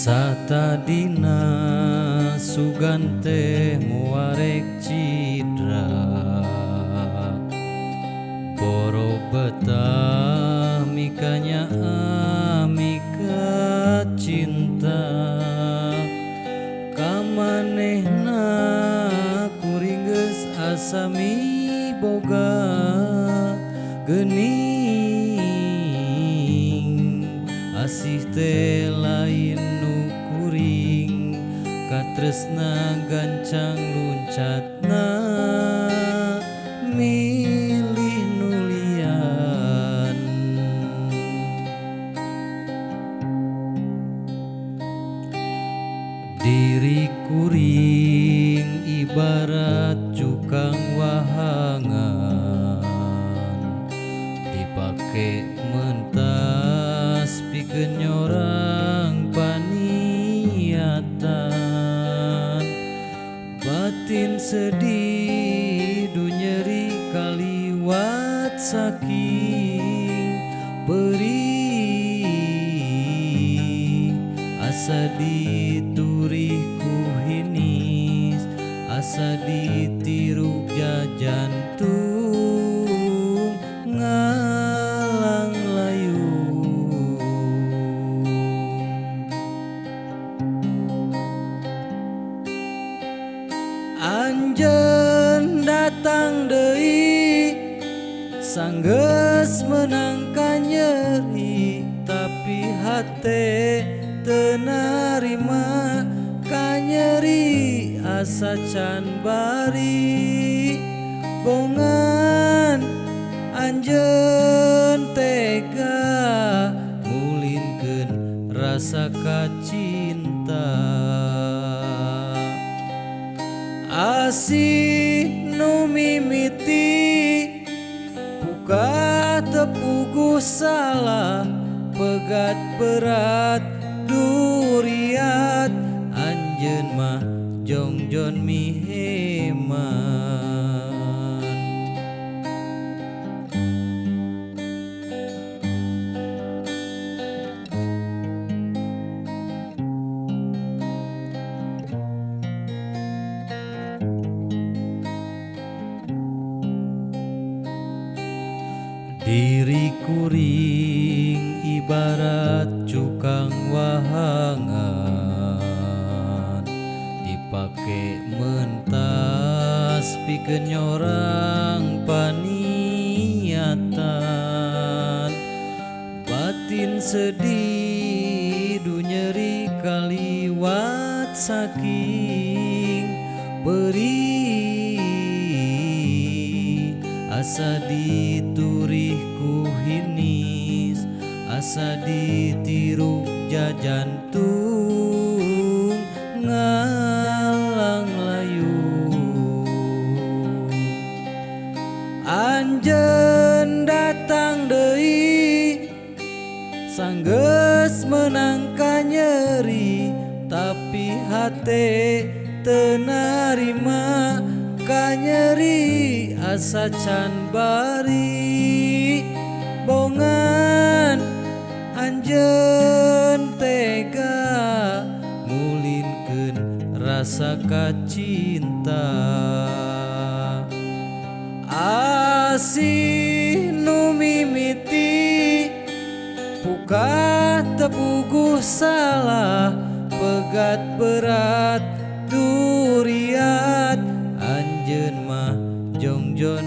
Satadina sugan teh muarek cidra, boro betah mikanya mika cinta. Kamanehna kuring geus asa miboga geuning, asih teh lain nu kuring, katresna gancang luncatna milih nu lian. Diri kuring ibarat cukang wahangan, dipake mentas pikeun nyorang paniatan. Batin sedih du nyeri kaliwat saking perih, asa diturih ku hinis, asa ditiru jantung ngalang layung. Anjeun datang deui sanggeus meunang kanyeri, tapi hate teu narima kanyeri asa can bari. Bongan anjeun tega ngulinkeun rasa kacinta. Asih nu mimiti buka tepuguh salah, pegat berat duriat anjeun mah jongjon miheman. Diri kuring ibarat cukang wahangan, dipake mentas pikeun nyorang paniatan. Batin sedih du nyeri kaliwat saking perih, asa diturih ku hinis, asa ditiru jajantung ngalang layung. Anjeun datang deui sanggeus meunang kanyeri, tapi hate teu narima kanyeri asa can bari. Bongan anjeun tega ngulinkeun rasa kacinta. Asih nu mimiti buka tepuguh salah, pegat berat duriat anjeun mah jongjon